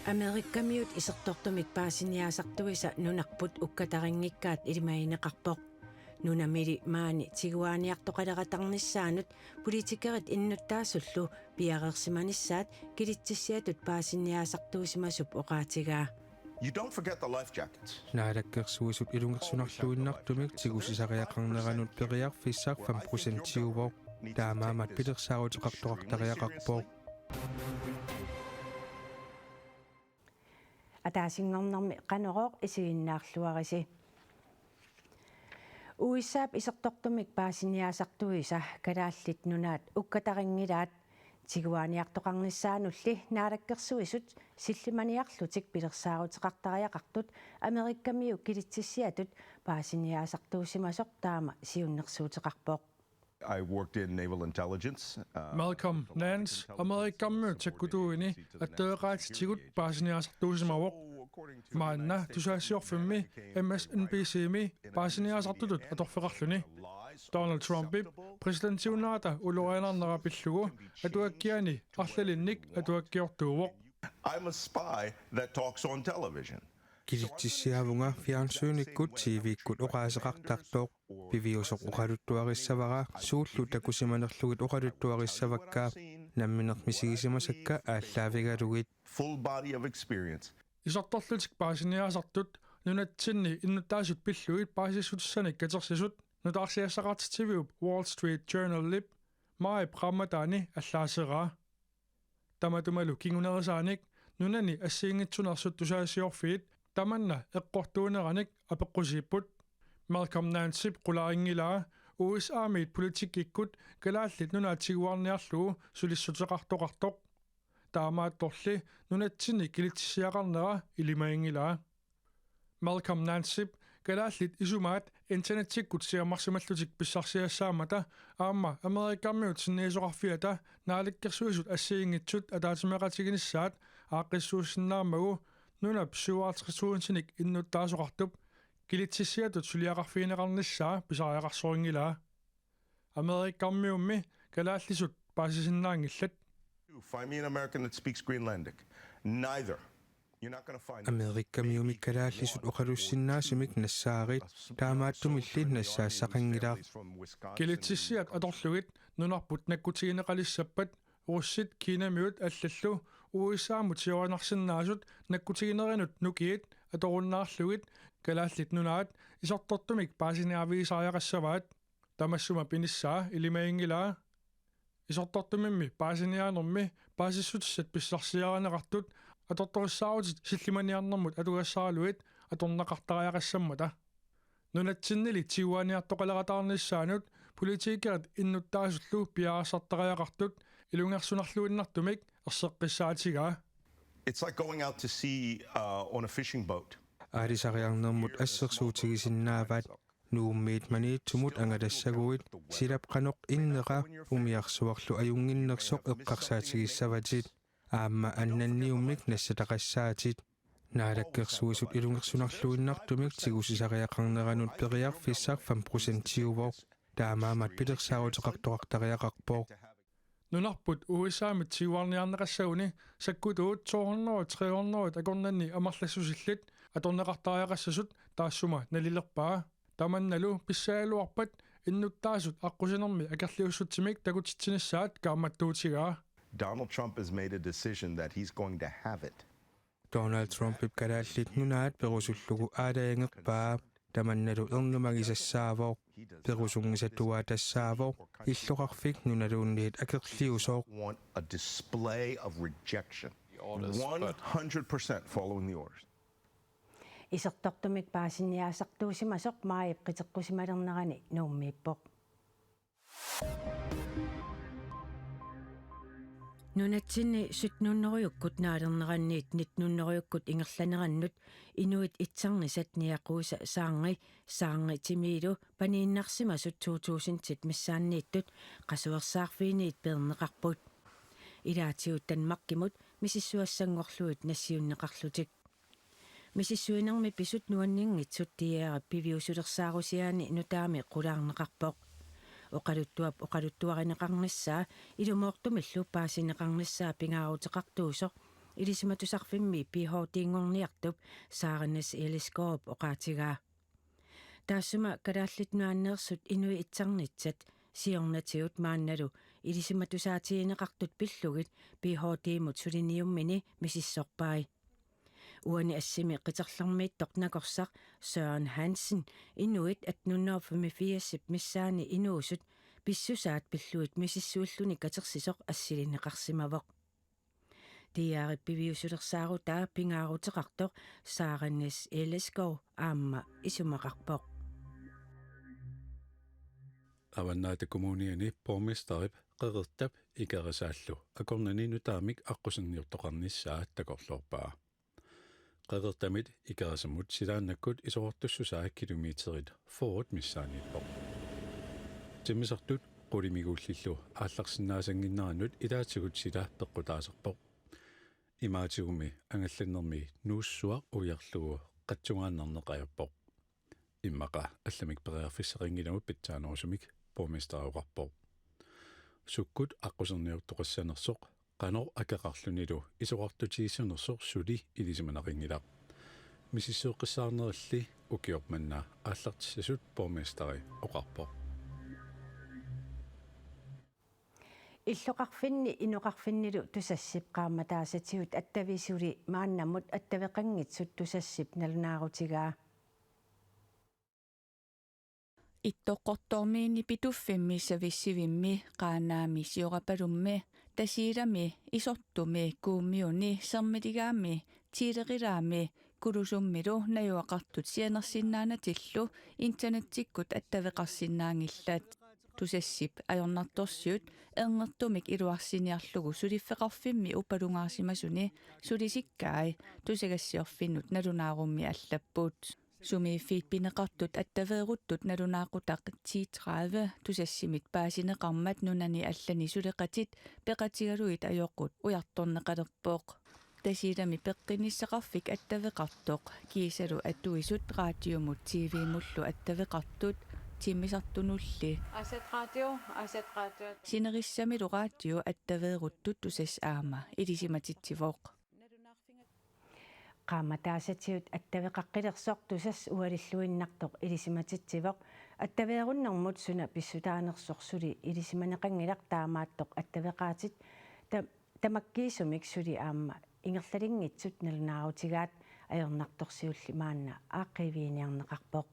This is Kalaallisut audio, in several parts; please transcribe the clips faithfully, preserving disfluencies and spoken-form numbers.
Amerikamiut isertortumik paasiniaasartuisa nunarput ukkatarinngikkaat ilimagineqarpoq. Nunamili maani tiguaaniartoqaleratarnissaanut politikerit innuttaasullu piareersimanissaat kilitsissiatut paasiniaasartuusimasup oqaatigaa. You don't forget the life jackets. Naalakkersuisut ilungersunarluinnartumik tigusisariaqarneranut periarfissaq fem procentiuvoq. Taamaammat pilersaaruteqartoqartariaqarpoq. Ataasinngornermi Qanorooq isiginnaarluarisi. U S A-p isertortumik paasiniaasartuisa Kalaallit Nunaat ukkatarinngilaat. Tiguaaniartoqarnissaanulli Naalakkersuisut sillimaniarlutik pilersaaruteqartariaqartut Amerikamiut kilitsissiatut paasiniaasartuusimasoq taama siunnersuuteqarpoq. I worked in naval intelligence. Uh, Malcolm Nance, Amerikamiut sakkutuuini atteeqaatitigut paasiniaasartuusimavoq. Maanna tusagassiorfimmi M S N B C-mi paasiniaasartutut atorfeqarluni. Donald Trumpip præsidentiunerata ulorianarnera pillugu atuakkiani arlalinnik atuakkiortuuvoq. I'm a spy that talks on television. Kilitsissiaavunga fjernsynikkut T V-kkut oqaaseqartartoq. Piviusoq oqaluttuarissavara, suullu takusimanerlugit oqaluttuarissavakka, nammineq misigisimasakka aallaavigalugit. Full body of experience. Isertorlutik paasiniaasartut nunatsinni innuttaasut pillugit paasissutissanik katersisut nutaarsiassaqartitsiviup Wall Street Journalip maajip qaammataani allaaseraa. Tamatumalu kingunerisaanik nunani assigiinngitsuneersut tusagassiorfiit tamanna eqqortuuneranik apeqqusiipput. Malcolm Nancep qularinngilaa U S A-miit politikkikkut Kalaallit Nunaat tiguarniarlugu sulissuteqartoqartoq. Taamaattorli nunatsinni kilitsissiaqarnera ilimaginngilaa. Malcolm Nancep kalaallit isumaat internettikkut siammarsimallutik pissarsiassaammata aamma Amerikamiut sinniisoqarfiata Naalakkersuisut assigiinngitsut ataatsimeeqatiginissaat aaqqissuussinnaammagu nunap syvoghalvtreds tusindinik innuttaasoqartup kilitsissiatut suliaqarfigineqarnissaa pisariaqarsorinngilaa. Amerikamiummi kalaallisut paasisinnaanngillat. Find me an American that speaks Greenlandic. Neither. You're not gonna find Amerikamiumik kalaallisut oqalussinnaasumik nassaarit, taamaattumilli nassaassaqanngilaq. Kilitsissiat atorlugit nunarput nakkutigineqalissappat russit Kinamiut allallu U S A-mut siuarinarsinnaasut nakkutiginerinut nukiit atorunnaarlugit Kalaallit Nunaat isertortumik paasiniaavigisariaqassavaat. Tamassuma pinissaa ilimaginngilaa. Isertortumimmi paasiniaanermi paasissutissat pissarsiarineqartut atortorissaarutit sillimaniarnermut atugassaraluit atorneqartariaqassammata. Nunatsinnili tiguaaniartoqalerataarnissaanut politikerit innuttaasullu piareersartariaqartut ilungersunarluinnartumik erseqqissaatigaa. It's like going out to sea, uh, on a fishing boat. Aalisariarnermut assersuutigisinnaavat. Nuummiit Maniitsumut angalassaguit silap qanoq innera umiarsuarlu ajunnginnersoq eqqarsaatigissavatit. Aamma annanniummik nassataqassaatit. Naalakkersuisut ilungersunarluinnartumik tigusisariaqarneranut periarfissaq fem procentiuvoq. Taamaammat pilersaaruteqartoqartariaqarpoq. Nunarput U S A-mit tiguarniarneqassaguni sakkutuut to hundrede, tre hundrede akornanni amerlassusillit atorneqartariaqassasut taassuma nalilerpaa. Tamannalu pissagaluarpat innuttaasut aqqusinermi akerliussutsimik takutitsinissaat kaammattuutigaa. Donald Trump has made a decision that he's going to have it. Donald Trumpip Kalaallit Nunaat perusullugu aalajangerpaa, tamannalu ernumagisassaavoq, perusunngisatuaa tassaavoq, illoqarfik nunaluunniit akerliusoq. Want a display of rejection. One hundred percent following the orders. Isertortumik paasiniaasartuusimasoq maajip qiteqqusimalernerani Nuummiippoq. Nunatsinni sytten hundredekkut naalerneranniit nitten hundredekkut ingerlanerannut inuit itsarnisat niaquisa saarngi, saarngi timiilu paniinnarsimasut to tusindit missaanniittut qasuersaarfiiniit peerneqarput. Ilaatigut Danmarkimut misissugassanngorlugit nassiunneqarlutik. Misissuinermi pisut nuanninngitsut D R piviusulersaarusiaani nutaami qulaarneqarpoq. Oqaluttuap oqaluttuarineqarnissaa ilumoortumillu paasineqarnissaa pingaaruteqartuusoq Ilisimatusarfimmi P H D-nngorniartup Saranes Elleskorup oqaatigaa. Taassuma Kalaallit Nunaanneersut inuit itsarnitsat siornatigut maannalu ilisimatusaatigineqartut pillugit P H D-mut suliniummini misissorpai. Uani assimi qiterlermiittoq nakorsaq Søren Hansen inuit atten hundrede og femogfirsip missaani inuusut pissusaat pillugit misissuilluni katersisoq assilineqarsimavoq. D R-ip piviusulersaarutaa pingaaruteqartoq Saranes Elleskov aamma isumaqarpoq. Avannaata Kommuniani borgmesterip Qeqertap Ikerisaallu akornanni nutaamik aqquserniortoqarnissaa takorloorpaa. Qeqertamit Ikerisamut silaannakkut isorartussusaa kilometerit fyrret missaaniippoq. Timmisartut qulimiguullillu aallarsinnaasannginnerannut ilaatigut sila peqqutaasarpoq. Imaatigummi angallannermi nuussuaq uiarlugu qatsungaannarneq ajorpoq. Immaqa allamik periarfissaqanngilagut pitsaanerusumik, borgmesteri oqarpoq. Sukkut aqquserniortoqassanersoq qanoq akeqarlunilu isorartutigissanersoq suli ilisimaneqanngilaq. Misissueqqissaarnerilli ukioq manna aallartissasut, borgmesteri oqarpoq. Illoqarfinni inoqarfinnilu Tusassip qaammataasatigut attavi suli maannamut attaveqanngitsut Tusassip nalunaarutigaa. Ittoqqortoormiini Pituffimmi, Savissivimmi, Qaanaami, Siorapalummi, Tasiilami, Isortumi, Kuummiuni, Sermiligaami, Tiilerilaami, Kulusummilu najugaqartut sianersinnaanatillu internettikkut attaveqarsinnaanngillat. Tusassip ajornartorsiut erngertumik iluarsiniarlugu suliffeqarfimmi upalungaarsimasuni sulisikkai tusagassiorfinnut nalunaarummi allapput. Sumiiffiit pineqartut attaveeruttut nalunaaqutaq T tredive Tusassimit paasineqarmat nunani allani suleqatit peqatigalugit ajoqut ujartorneqalerpoq. Tasiilami peqqinnissaqarfik attaveqartoq kiisalu atuisut radiomut T V-mullu attaveqartut timmisartunulli. Aasiaat Radio, Aasiaat Radio. Sinerissamilu radio attaveeruttut Tusass aamma ilisimatitsivoq. Qaammataasatigut attaveqaqqilersoq Tusass ualilluinnartoq ilisimatitsivoq, attaveerunnermut suna pissutaanersoq suli ilisimaneqanngilaq, taamaattoq attaveqaatit ta-, tamakkiisumik suli aamma ingerlalinngitsut nalunaarutigaat. Ajornartorsiulli maanna aaqqiivigineqarpoq.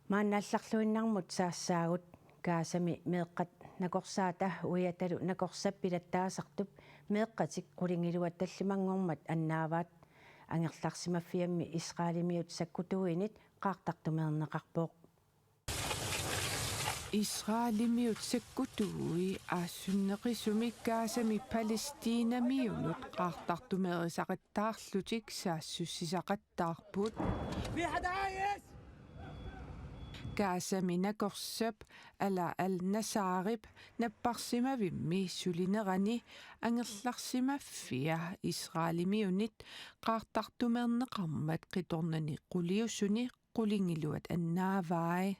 Maannaallarluinnarmut saassaagut. Gazami meeqqat nakorsaata uiatalu nakorsap pilattaasartup meeqqatik qulingiluat tallimanngormat annaavaat. Angerlarsimaffiammi Israelimiut sakkutuuinit qaartartumeerneqarpoq. Israelimiut sakkutuui aassunneqisumik Gazami Palæstinamiunut qaartartumeerisaqattaarlutik saassussisaqattaarput. Gazami nakorsap Ala al-Nasarip napparsimavimmi sulinerani angerlarsimaffia Israelimiunit qaartartumeerneqarmat qitornani quliusuni qulingiluat annaavai.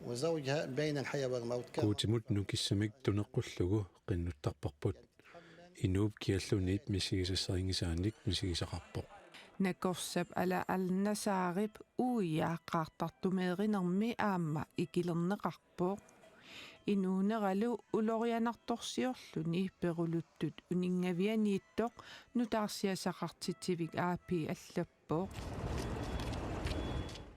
وزوجها بين الحياة والموت كان. Guutimut nukissamik tuneqqullugu qinnuttarparput. Inuup kialluunniit misigisassarinngisaannik misigisaqarpoq. Nakorsap Ala al-Nasarip uia qaartartumeerinermi aamma ikilerneqarpoq. Inuuneralu ulorianartorsiorluni peruluttut uninngavianiittoq nutaarsiassaqartitsivik A P allappoq.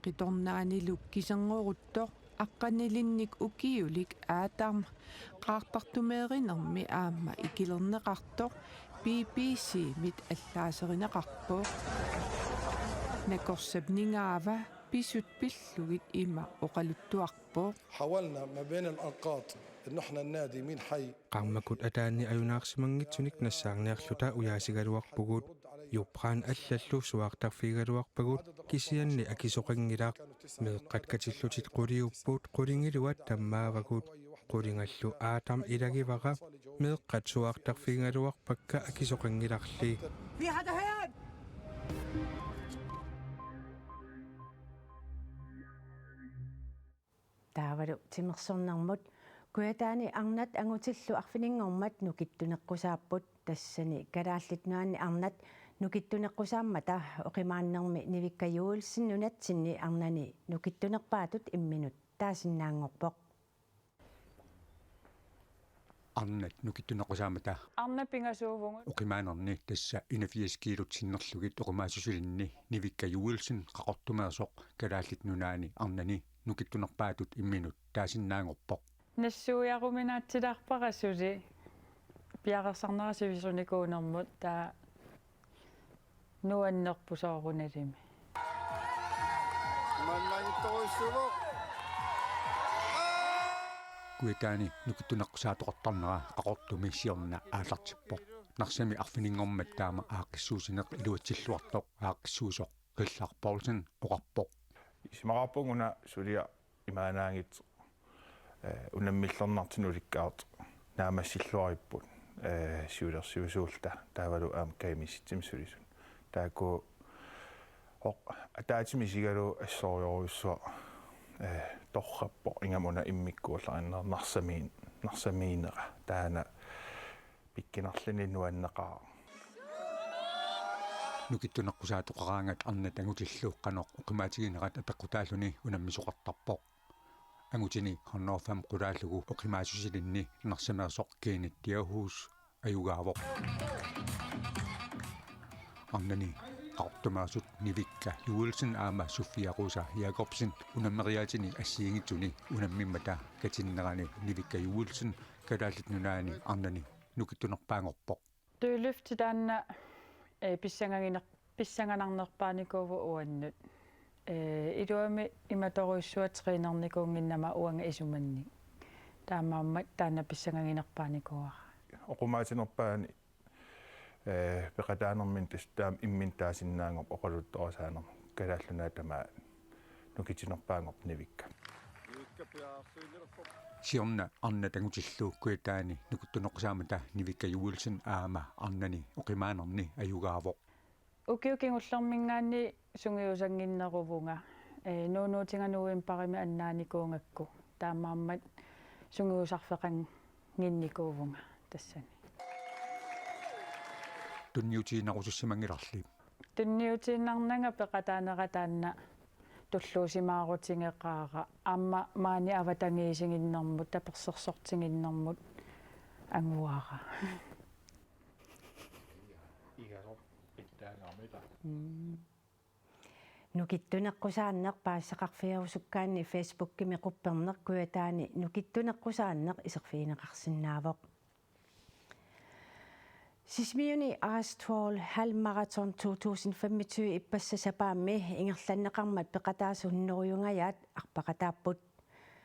Qitornaanilu kiserngoruttoq aqqanilinnik ukiulik Adam qaartartumeerinermi aamma ikilerneqartoq B B C-mit allaaserineqarpoq. Nakorsap ningaava pisut pillugit ima oqaluttuarpoq. حاولنا ما بين الأنقاض إنه إحنا ننادي مين حي. Qarmakut ataanni ajunaarsimanngitsunik nassaarniarluta ujaasigaluarpugut. Jubran allallu suaartarfigigaluarpagut, kisianni akisoqanngilaq. Meeqqat katillutit quliupput, qulingiluat tammaavagut. Qulingallu Adam ilagivara, meeqqat suaartarfigigaluarpakka akisoqanngilarli. Taavalu timersornermut. Kujataani arnat angutillu arfininngormat nukittuneqqusaapput, tassani Kalaallit Nunaanni arnat nukittuneqqusaammata oqimaannermi Nivikka Juelsen nunatsinni arnani nukittunerpaatut imminut taasinnaanngorpoq. Arnat nukittuneqqusaammata Arnat pingasuuvugut. Oqimaanerni, tassa enogfirs kiilut sinnerlugit oqimaassusilinni, Nivikka Juelsen Qaqortumeersoq Kalaallit Nunaanni arnani nukittunerpaatut imminut taasinnaanngorpoq. Nassuiaruminaatsilaarpara suli piareersarnera sivisunikuunermut, taava nuannerpoq soorunalimi. Mannangittorujussuuvoq. Kujataani nukittuneqqusaatoqartarnera Qaqortumi siorna aallartippoq. Narsami arfininngormat taama aaqqissuussineq iluatsilluartoq aaqqissuisoq Qillaq Poulsen oqarpoq. Isumaqarpunga una suliaq imaannaanngitsoq, eh, unammillernartunik ulikkaartoq naammassilluaripput, eh, siulersuisuulluta taavalu aamma kajumissutsiminnik sulisut. Taakku oq-, ataatsimik isigalugu assorujussuaq, eh, torrappoq, ingammik una immikkuullarinnersoq, Narsamiin-, Narsamiinera. Taanna pikkunarluni nuanneqaaq. Nukittuneqqusaatoqaraangat arnat angutillu qanoq oqimaatiginerat apeqqutaalluni unammisoqartarpoq. Angutini hundrede og fem qulaallugu oqimaassusilinni Narsameersoq Kenneth Djurhuus ajugaavoq. Arnani Qaqortumeersut Nivikka Juelsen aamma Sofia Rosa Jakobsen unammeriaatini assigiinngitsuni unammimmata katinnerani Nivikka Juelsen Kalaallit Nunaanni arnani nukittunerpaanngorpoq. Dødløfti taanna, eh, pissanganiner-, pissanganarnerpaanikuuvoq uannut. Eh, iluamik imatorujussuaq trænernikuunnginnama uanga isumannik. Taamaammat taanna pissanganginerpaanikuuara. Oqimaatinerpaani, eh, peqataanermini tassa taama imminut taasinnaanngorpoq oqaluttuarisaanermut. Kalaallit Nunaat tamaat nukittunerpaanngorpoq Nivikka. Siorna arnat angutillu Kujataani nukittuneqqusaammata Nivikka Juelsen aamma arnani oqimaanerni ajugaavoq. Ukiut kingullermiingaanniit sungiusannginneruvunga, eh, nuunuutiga novembarimi annaanikuugakku. Taamaammat sungiusarfeqannginnikuuvunga tassani. Tunniutiinnarusussimanngilarli. Tunniutiinnarnanga peqataanera taanna tulluusimaarutigeqaara. Aamma maani avatangiisiginnermut, tapersersortiginnermut anguara. Igasoq pitsaangaarmita. Mm. Nukittuneqqusaanneq paasisaqarfigerusukkaanni Facebookimi qupperneq Kujataani nukittuneqqusaanneq iserfigineqarsinnaavoq. Sisimiuni Ice Trawl Halvmarathon to tusind femogtyve ippassaq sapaammi ingerlanneqarmat peqataasut hunnorujungajaat arpaqataapput.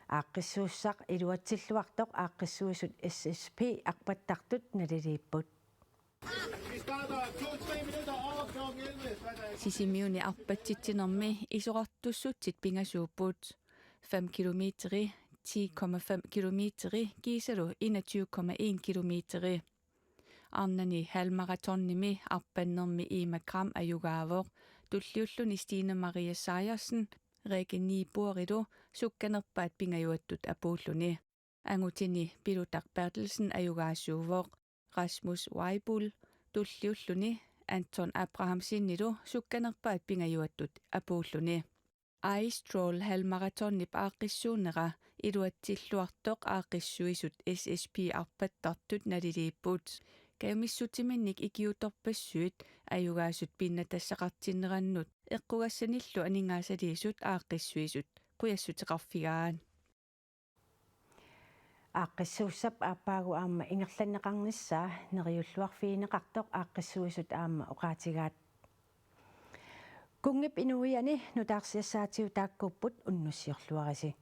Aaqqissuussaq iluatsilluartoq aaqqissuisut S S P arpattartut naliliipput. Sisimiuni arpatsitsinermi isorartussutsit pingasuupput. Fem kilometeri, ti komma fem kilometeri, kiisalu enogtyve komma en kilometeri. Arnani halvmarathonimi arpannermi Emma Gram ajugaavoq, tulliulluni Stine Marie Sejersen, Rikke Niebuhrilu sukkanerpaat pingajuattut apuulluni. Angutini Pilutaq Berthelsen ajugaasuuvoq, Rasmus Weibul, tulliulluni Anton Abrahamsenilu sukkanerpaat pingajuattut apuulluni. Ice Trawl Halvmarathonip aaqqissuunera iluatsilluartoq aaqqissuisut S S P arpattartut naliliipput. Kajumissutsiminnik ikiuuttorpassuit ajugaasut pinnatassaqartinnerannut eqqugassanillu aningaasaliisut aaqqissuisut qujassuteqarfigaat. Aaqqissuussap aappaagu aamma ingerlanneqarnissaa neriulluarfigineqartoq aaqqissuisut aamma oqaatigaat. Kunngip inuiani nutaarsiassaatigut taakkuupput, unnussiorluarisi.